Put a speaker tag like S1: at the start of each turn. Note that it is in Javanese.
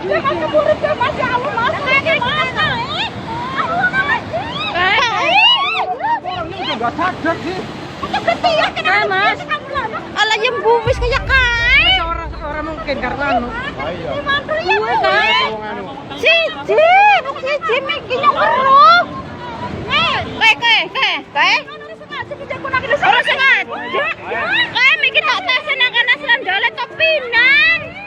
S1: Mas, ya Allah, Mas. Kae.
S2: Enggak sadar sih.
S1: Kae, Mas. Alah yang wis kaya kae.
S2: Ora ora mungkin karena anu. Iya.
S1: Gue kae. Siji, wong siji miki nyong weruh. Kae kae kae kae. Ora sengaja. Kae miki tak tase nang kana sandale topinan.